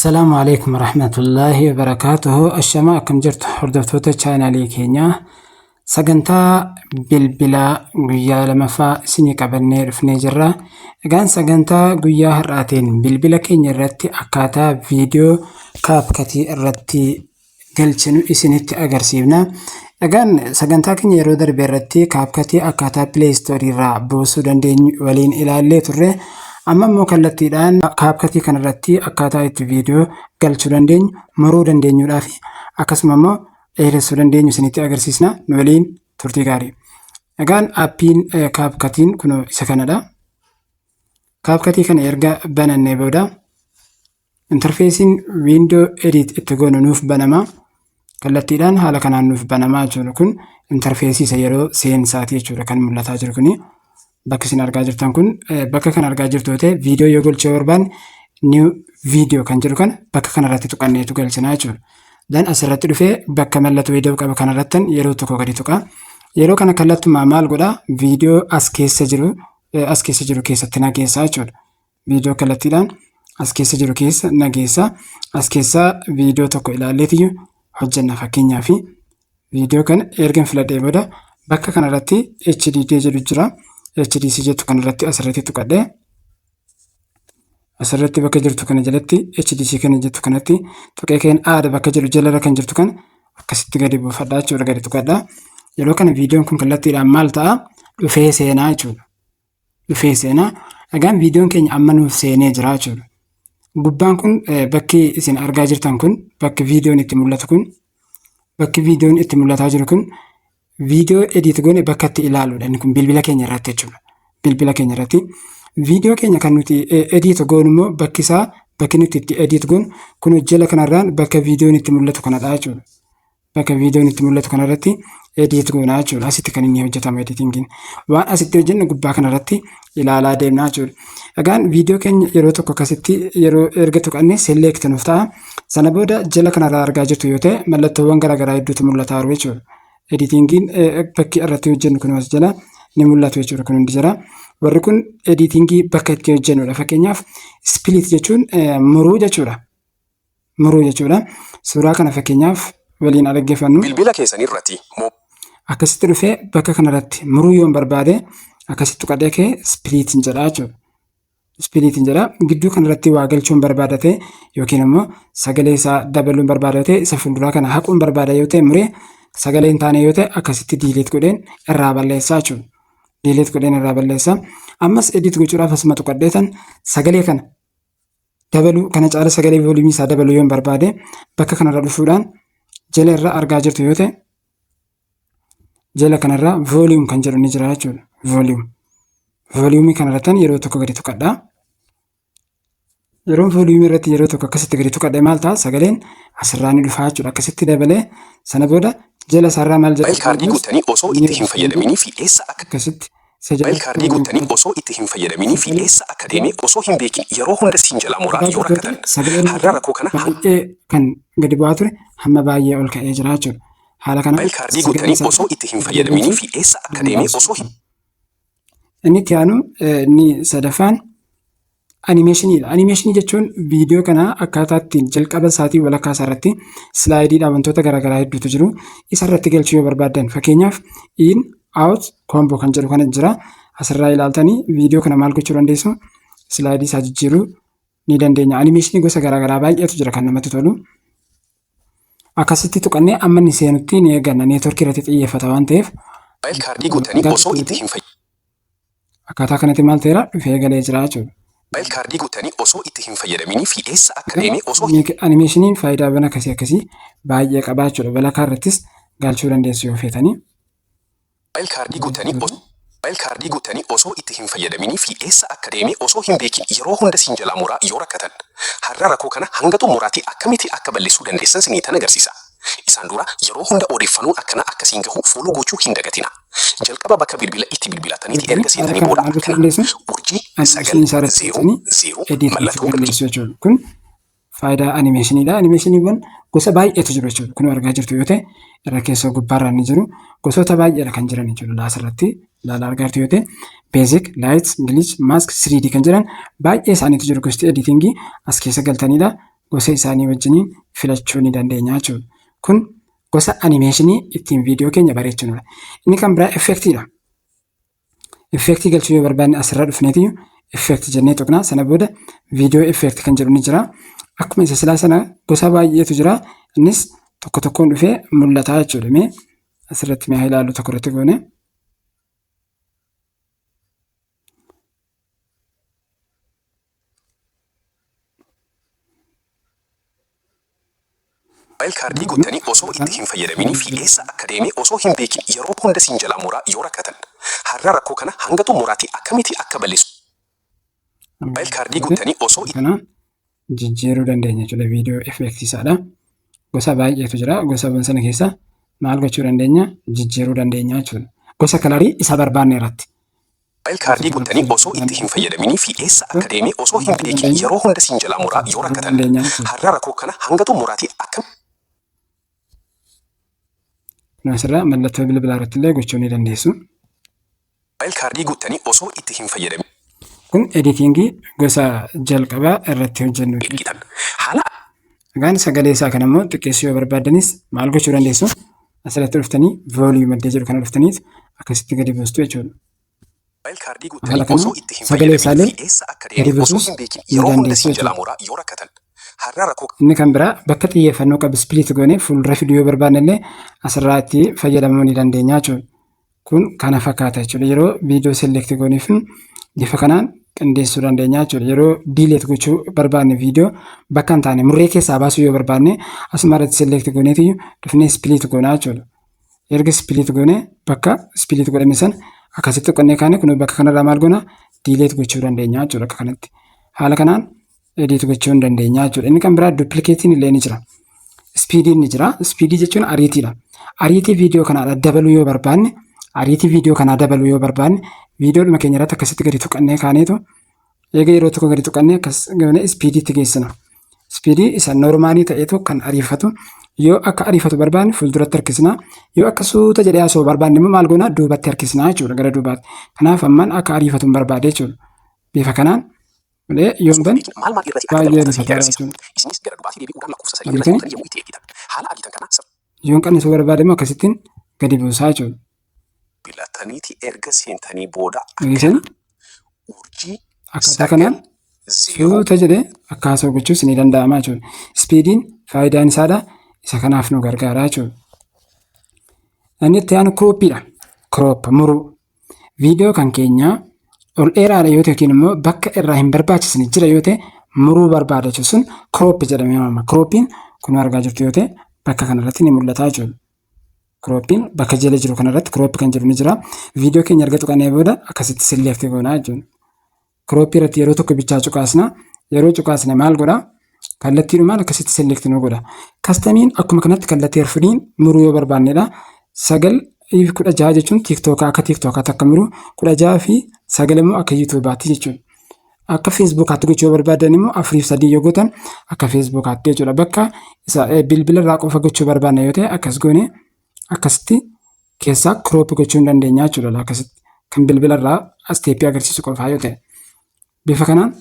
Assalaamu alaikum warahmatullaahi wabarakaatuhu. Ashamaa, akkam jirtu hordoftoota chaanaalii keenyaa? Sagantaa bilbilaa guyyaa lamaffaa isinii qabannee dhufnee jirra. Egaan sagantaa guyyaa har'aatiin bilbila keenya irratti akkaataa viidiyoo CapCutii irratti galchinu isinitti agarsiifna. Egaan sagantaa keenya yeroo darbe irratti CapCutii akkaataa Play Storeii irraa buusuu dandeenyu waliin ilaallee turre. Amma immoo kallattiidhaan CapCutii kanarratti akkaataa itti viidiyoo galchuu dandeenyu, muruu dandeenyuudhaa fi akkasuma immoo dheeressuu dandeenyu isinitti agarsiisna. Nu waliin turtii gaarii. Egaan appiin CapCutiin kun isa kanadha. CapCutii kana erga banannee booda interfaceiin window edit itti goonu nuuf banama. Kallattiidhaan haala kanaan nuuf banamaa jiru kun interfaceii isa yeroo seensaati jechuudha kan mul'ataa jiru kuni. Bakki isin argaa jirtan kun, bakka kan argaa jirtu yoo ta'e, viidiyoo yoo galchuu barbaanne new video kan jedhu kana bakka kanarratti tuqanneetu galchinaa jechuudha. Dan asirratti dhufee bakka mallattoo viidiyoo qabu kanarratti yeroo tokko gadi tuqa. Yeroo kana kallattumaa maal godhaa? Viidiyoo as keessa jiru keessatti nageessaa jechuudha. Viidiyoo kallattiidhaan as keessa jiru keessa nageessaa. As keessaa viidiyoo tokko ilaalleetiyyuu hojjenna. Fakkeenyaaf, viidiyoo kana erga filadhee booda bakka kanarratti HDD jedhu jira. HDC jettu kanarratti asirratti tuqadhee, asirratti bakka jirtu kana jalatti HDC kana jettu kanatti tuqee, keen aada bakka jedhu jalarra kan jirtu kana akkasitti gadi buufadhaa jechuudha, gadi tuqadhaa. Yeroo kana viidiyoon kun kallattiidhaan maal ta'a? Dhufee seenaa jechuudha. Dhufee seenaa. Egaan viidiyoon keenya amma nuuf seenee jira jechuudha. Gubbaan kun, bakki isin argaa jirtan kun, bakki viidiyoon itti mul'atu kun, bakki viidiyoon itti mul'ataa jiru kun viidiyoo edit goone bakka itti ilaaluudha. Inni kun bilbila keenya irratti jechuudha. Bilbila keenya irratti. Viidiyoo keenya kan nuti edit goonu immoo bakki isaa, bakki nuti itti edit goonu kun jala kanarraan bakka viidiyoon itti mul'atu kanadha jechuudha. Bakka viidiyoon itti mul'atu kanarratti edit goonaa jechuudha. Asitti kan inni hojjetamu editingiin. Waan asitti hojjennu gubbaa kanarratti ilaalaa deemnaa jechuudha. Egaan viidiyoo keenya yeroo tokko akkasitti yeroo erga tuqanne select nuuf ta'a. Sana booda jala kanarraa argaa jirtu yoo ta'e, mallattoowwan garaagaraa hedduutu mul'ataa jiru jechuudha. Editingiin bakki irratti hojjennu kun as jala ni mul'atu jechuudha, kun hundi jira. Warri kun editingii bakka itti hojjennudha. Fakkeenyaaf, split jechuun muruu jechuudha. Muruu jechuudha. Suuraa kana fakkeenyaaf waliin dhaggeeffannu. Bilbila keessan irratti Akkasitti dhufee bakka kanarratti muruu yoon barbaade, akkasitti tuqadhee kee splitiin jedha jechuudha. Splitiin jedha. Gidduu kanarratti waa galchuun barbaadate yookiin immoo sagalee isaa dabaluun barbaadate, isa fuulduraa kana haquun barbaada yoo ta'e, muree sagalee hin taane yoo ta'e, akkasitti delete godheen irraa balleessaa jechuudha. Delete godheen irraa balleessaa. Ammas edit gochuudhaaf asuma tuqadheetan sagalee kana dabaluu, kana caala sagalee volumeii isaa dabaluu yoon barbaade, bakka kanarra dhufuudhaan jala irra argaa jirtu yoo ta'e, jala kanarra volume kan jedhu ni jira jechuudha. Volume. Volumeii kanarrattan yeroo tokko gadi tuqadha. Yeroo volumeii irratti yeroo tokko akkasitti gadi tuqadhe maal ta'a? Sagaleen asirraa ni dhufa jechuudha. Akkasitti dabalee sana booda jala isaarraa maal jedha? Kaardii guuttanii osoo itti hin fayyadaminii fi eessa akka Akkasitti isa kaardii guuttanii osoo itti hin fayyadaminii fi eessa akka deeme osoo hin beekin yeroo hunda siin jalaa muraa yoo rakkatan, Sagaleen har'a rakkoo kana baay'ee kan gadi bu'aa ture hamma baay'ee ol ka'ee jira jechuudha. Haala kana kaardii guuttanii osoo itti hin fayyadaminii fi eessa akka deeme osoo hin Inni itti aanu, inni sadaffaan animationiidha. Animationii jechuun viidiyoo kana akkaataa ittiin jalqaba isaatii walakkaa isaa irratti slideiidhaan wantoota garaagaraa hedduutu jiru. Isa irratti galchuu yoo barbaaddan, fakkeenyaaf in out combo kan jedhu kana jira. Asirraa ilaaltanii viidiyoo kana maal gochuu dandeessu? Slideii isaa jijjiiruu ni dandeenya. Animationii gosa garaagaraa baay'eetu jira kan namatti tolu. Akkasitti tuqannee amma inni seenutti ni eegganna. Networkii irratti xiyyeeffata waan ta'eef. Kaardii guuttanii osoo itti hin Akkaataa kanatti maal ta'eera? Dhufee galee jira jechuudha. Kaardii guuttanii osoo itti hin fayyadaminii fi eessa akka deeme osoo Animationiin faayidaawwan akkasii akkasii baay'ee qaba jechuudha. Walakkaa irrattis galchuu dandeessu yoo feetanii. Kaardii guuttanii osoo itti hin fayyadaminii fi eessa akka deeme osoo hin beekin yeroo hunda siin jalaa muraa yoo rakkatan, har'a rakkoo kana hanga xumuraatii akkamitti akka balleessuu dandeessan sinii tan agarsiisa. Isaan dura yeroo hunda odeeffannoon akkanaa akkasiin gahu follow gochuu hin dagatina. Jalqaba bakka bilbila itti bilbilataniiti erga seentanii booda akkana *9 0 0 mallattoo dandeessu jechuudha. Kun faayidaa animationiidha. Animationiiwwan gosa baay'eetu jiru jechuudha. Kun argaa jirtu yoo ta'e, irra keessa gubbaarraan ni jiru. Gosoota baay'eedha kan jiran jechuudha. Asirratti ilaalaa argaa jirtu yoo ta'e, basic, light, glitch, mask, 3D kan jedhan baay'ee isaaniitu jiru. Gosti editingii as keessa galtanidha. gosa isaanii wajjiniin filachuu ni dandeenya jechuudha. Kun gosa animeeshinii ittiin viidiyoo keenya bareechinudha. Inni kan biraa effektiidha. Effektii galchuu yoo barbaanne asirra dhufneeti effect jennee tuqna. Sana booda viidiyoo effect kan jedhu ni jira. Akkuma isa silaa sana gosa baay'eetu jira. Innis tokko tokkoon dhufee mul'ata jechuudha. Mee asirratti mee haa ilaallu tokko irratti goone. Moobaayil kaardii guuttanii osoo itti hin fayyadaminii fi eessa akka deeme osoo hin beekin yeroo hunda siin jalaa muraa yoo rakkatan. Har'a rakkoo kana hanga xumuraatti akkamiti akka balleessu. Moobaayil kaardii guuttanii osoo itti. Kana jijjiiruu dandeenya jechuudha. Viidiyoo effeektii isaadha. Gosa baay'eetu jira. Gosawwan sana keessa maal gochuu dandeenya? Jijjiiruu dandeenya jechuudha. Gosa kalarii isa barbaanne irratti. Moobaayil kaardii guuttanii osoo itti hin fayyadaminii fi eessa akka deeme osoo hin beekin yeroo hunda siin jalaa muraa yoo rakkatan. Har'a rakkoo kana hanga xumuraatti akkam. Kun asirraa mallattoo bilbilaa irratti illee gochuu ni dandeessu. Moobaayil kaardii guuttanii osoo itti hin fayyadamin. Kun editingii gosa jalqabaa irratti hojjennu. Ergitan. Haala. Egaan sagalee isaa kana immoo xiqqeessuu yoo barbaaddanis maal gochuu dandeessu? Asirratti dhuftanii volume iddoo jedhu kana dhuftaniit akkasitti gadi buustu jechuudha. Moobaayil kaardii Haala guuttanii kanaan osoo itti hin sagalee fayyadamin isaallee fi eessa akka gadi deeme osoo buusuus hin beekin ni yeroo hunda dandeessu siin jalaa jechuudha. muraa yoo rakkatan. Har'a rakkoo. Inni kan biraa bakka xiyyeeffannoo qabu split goonee fuuldura fiduu yoo barbaanne illee asirraa itti fayyadamuu ni dandeenya jechuudha. Kun kana fakkaata jechuudha. Yeroo viidiyoo select gooneef bifa kanaan qindeessuu dandeenya jechuudha. Yeroo delete gochuu barbaanne viidiyoo bakka hin taane murree keessaa baasuu yoo barbaanne asuma irratti select gooneeti dhufnee split goonaa jechuudha. Erga split goonee bakka split godhame sana akkasitti qonnee kaane kun bakka kanarraa maal goona delete gochuu dandeenya jechuudha akka kanatti. Haala kanaan edit gochuu hin dandeenya jechuudha. Inni kan biraa duplikeetiin illee ni jira. Speediin ni jira. Speedii jechuun ariitiidha. Ariitii viidiyoo kanaa dabaluu yoo barbaanne ariitii viidiyoo kanaa dabaluu yoo barbaanne viidiyoodhuma keenya irratti akkasitti gadi tuqannee kaaneetu eega yeroo tokko gadi tuqannee akkas goone speediitti geessina. Speedii isa noormaalii ta'etu kan ariifatu yoo akka ariifatu barbaanne fuulduratti harkisna yoo akka suuta jedhee haasa'u barbaanne immoo maal goona duubatti harkisna jechuudha gara duubaatti. Kanaaf ammaan akka ariifatu hin barbaade jechuudha. Bifa kanaan malee yoon ban Maal maal irratti akka baay'ee galmooftan isinitti ariifataadha agarsiisa. jechuudha. Isinis gara dubaatti deebi'uudhaan lakkoofsa sadii irratti Argitanii? gootanii yommuu itti eeggitan. Haala argitan kana Yoon qannisuu barbaade immoo akkasittiin gadi buusaa jechuudha. filataniiti erga seentanii booda Argitanii? akkana urjii Akkaataa 9 kanaan 0 suuta jedhee akka haasa'u gochuus ni danda'ama jechuudha. Speediin faayidaan isaadha. Isa kanaaf nu gargaara jechuudha. Inni itti aanu kirooppiidha. Kiroop muruu. Viidiyoo kan keenya ol dheeraadha yoo ta'e yookiin immoo bakka irraa hin barbaachisne jira yoo ta'e muruu barbaada jechuun sun kiroop jedhamee waamama. Kirooppiin kun argaa jirtu yoo ta'e bakka kanarratti ni mul'ata jechuudha. Kirooppiin bakka jala jiru kanarratti kiroop kan jedhu ni jira. Viidiyoo keenya erga tuqannee booda akkasitti select goona jechuudha. Kirooppii irratti yeroo tokko bichaa cuqaasna. Yeroo cuqaasne maal godha? Kallattiidhumaan akkasitti select nu godha. Kastamiin akkuma kanatti kallattii arfaniin muruu yoo barbaannedha. 9 fi 16 jechuun tiiktookaa akka tiiktookaatti akka muru 16 fi 9 immoo akka yuutuubaatti jechuudha. Akka feesbuukaatti gochuu yoo barbaadan immoo 4 fi 3 yoo gootan akka feesbuukaatti jechuudha. Bakka isa bilbila irraa qofa gochuu barbaanne yoo ta'e akkas goone akkasitti keessaa crop gochuu hin dandeenya jechuudha. Akkasitti kan bilbila irraa isteeppii agarsiisu qofaa yoo ta'e. Bifa kanaan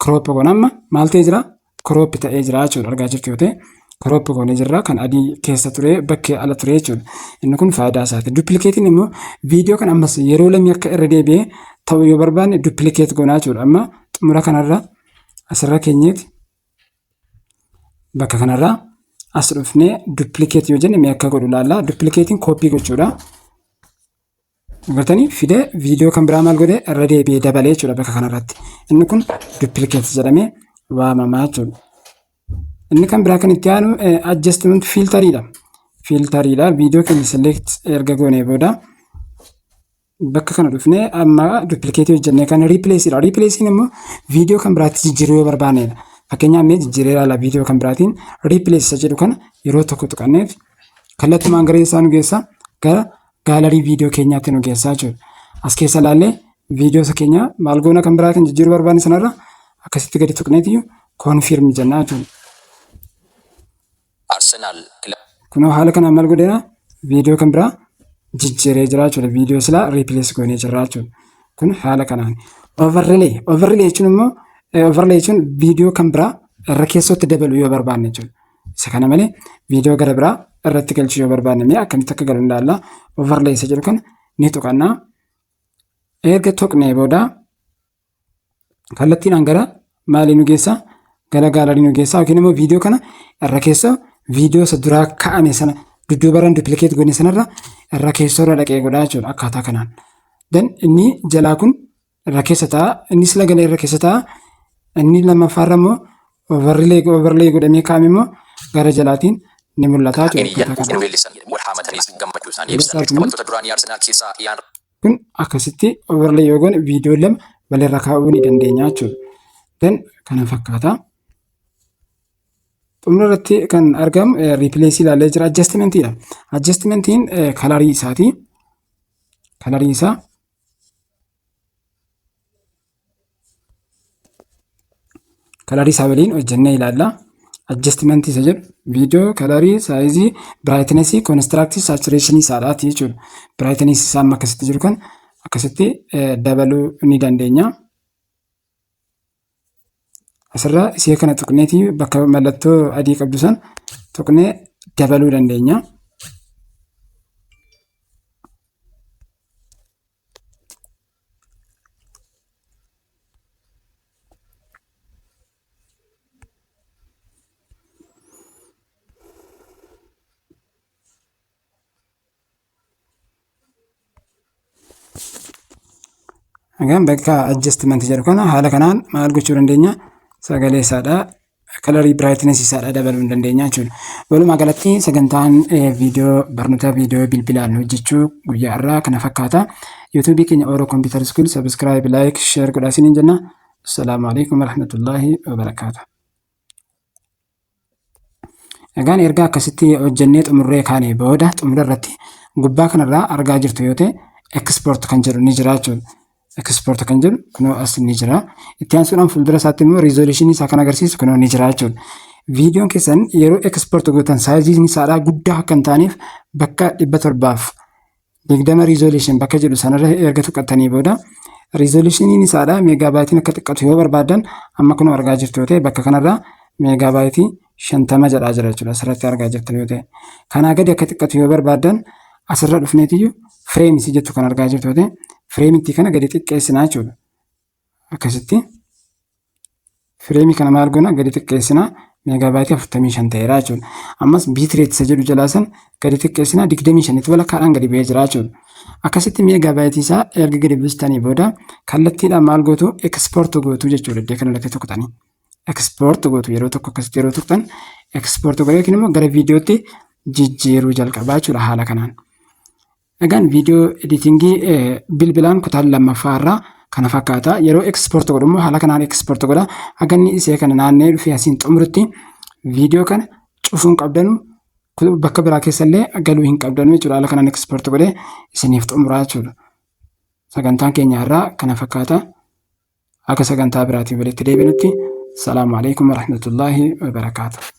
crop goona amma maal ta'ee jira? Crop ta'ee jira jechuudha. Argaa jirtu yoo ta'e crop goonee jirra kan adii keessa ture bakkee ala ture jechuudha. Inni kun faayidaa isaati. Duplikeetiin immoo viidiyoo kan ammas yeroo lamii akka irra deebi'ee ta'u yoo barbaanne duplicate goonaa jechuudha. Amma xumura kanarra asirra keenyeeti bakka kanarraa as dhufnee duplicate yoo jenne mee akka godhu ilaalla. Duplikeetiin kooppii gochuudha. Agartanii fidee viidiyoo kan biraa maal godhee irra deebi'ee dabalee jechuudha bakka kanarratti. Inni kun duplicate jedhamee waamamaa jechuudha. Inni kan biraa kan itti aanu adjustment filteriidha. Filteriidha. Viidiyoo keenya select erga goonee booda bakka kana dhufnee amma duplikeetii hojjennee kan replaceidha. Replacein immoo viidiyoo kan biraatti jijjiiruu yoo barbaannedha. Fakkeenyaaf mee jijjiiree ilaala viidiyoo kan biraatiin replace isa jedhu kana yeroo tokko tuqanneef kallattumaan gara eessaa nu geessa? Gara gaalarii viidiyoo keenyaatti nu geessaa jechuudha. As keessa ilaallee viidiyoo isa keenya maal goona kan biraa kan jijjiiruu barbaanne sanarra akkasitti gadi tuqneetiyyuu confirm jennaa jechuudha. Arsenaal kilaba Kunoo haala kanaan maal godheera? Viidiyoo kan biraa jijjiiree jira jechuudha. Viidiyoo silaa replace goonee jirra jechuudha. Kun haala kanaan. Overlay. Overlay jechuun immoo overlay jechuun viidiyoo kan biraa Irra keessootti dabaluu yoo barbaanne jechuudha. Isa kana malee viidiyoo gara biraa irratti galchuu yoo barbaanne mee akkamitti akka galu ilaalla. Overlay isa jedhu kana ni tuqannaa. Erga tuqnee booda kallattiidhaan gara maalii nu geessa? Gara gallery nu geessa yookiin immoo viidiyoo kana irra keessoo viidiyoo isa duraa kaa'ame sana dudduubarraan duplicate goone sanarra irra keessoo irra dhaqee godhaa jechuudha akkaataa kanaan. Then inni jalaa kun irra keessa ta'a. Inni sila galee irra keessa ta'a. Inni lammaffaarra immoo overlay godhamee kaa'ame immoo gara jalaatiin ni mul'ata jechuudha Iyyan akkaataa kanaan. weellisan wal haamatanis gammachuu isaanii ibsan. Taphattoota duraanii Arsenaal keessaa Iyaan Kun akkasitti overlay yoo goone viidiyoo lama walirra kaa'uu ni dandeenya jechuudha. Then kana fakkaata. Xumura irratti kan argamu replace ilaalee jira. Adjustmentiidha. Adjustmentiin colorii isaati. Colorii isaa colorii isaa waliin hojjennee ilaalla. Adjustmentii isa jedhu viidiyoo colorii sizeii brightnessii contrastii saturationii isaadhaati jechuudha. Brightnessii isaa amma akkasitti jiru kan akkasitti dabaluu ni dandeenya. Asirraa ishee kana tuqneetii bakka mallattoo adii qabdu san tuqnee dabaluu dandeenya. Egaan bakka adjustment jedhu kana haala kanaan maal gochuu dandeenya? Sagalee isaadha. Colorii brightness isaadha dabaluu ni dandeenya jechuudha. Walumaa galatti sagantaan viidiyoo barnoota viidiyoo bilbilaan hojjechuu guyyaa irraa kana fakkaata. YouTubeii keenya Oro Computer School subscribe, like, share godhaa isiniin jenna. Assalaamu alaikum warahmatullaahi wabarakaatu. Egaan erga akkasitti hojjennee xumurree kaanee booda xumura irratti gubbaa kanarraa argaa jirtu yoo ta'e export kan jedhu ni jira jechuudha. Export kan jedhu kunoo as ni jira. Itti aansuudhaan fuuldura isaatti immoo resolution isaa kan agarsiisu kunoo ni jira jechuudha. Viidiyoon keessan yeroo export gootan sizeiin isaadhaa guddaa akka hin taaneef bakka 720 resolution bakka jedhu sanarra erga tuqattanii booda resolutioniin isaadhaa megabyteiin akka xiqqatu yoo barbaadan amma kunoo argaa jirtu yoo ta'e bakka kanarraa megabyteii 50 jedhaa jira jechuudha. Asirratti argaa jirtan yoo ta'e. Kanaa gadi akka xiqqatu yoo barbaadan asirra dhufneetiyyuu frameii jettu kan argaa jirtu yoo ta'e frameittii kana gadi xiqqeessinaa jechuudha. Akkasitti frameii kana maal goona gadi xiqqeessinaa megabyteii 45 ta'eera jechuudha. Ammas bitrate isa jedhu jalaa san gadi xiqqeessinaa 25tti walakkaadhaan gadi bu'ee jira jechuudha. Akkasitti megabyteii isaa erga gadi buustanii booda kallattiidhaan maal gootu export gootu jechuudha iddoo kanarratti tuqxanii. Export gootu yeroo tokko akkasitti yeroo tuqxan export godhee yookiin immoo gara viidiyootti jijjiiruu jalqabaa jechuudha haala kanaan. Egaan viidiyoo editingii bilbilaan kutaan lammaffaa irraa kana fakkaata. Yeroo export godhu immoo haala kanaan export godha. Haga inni isee kana naannee dhufee asiin xumurutti viidiyoo kana cufuu hin qabdanu bakka biraa keessallee galuu hin qabdanu jechuudha. Haala kanaan export godhee isiniif xumuraa jechuudha. Sagantaan keenya irraa kana fakkaata. Akka sagantaa biraatiin walitti deebinutti. Salaamu alaikum warahmatullaahi wabarakaatuh.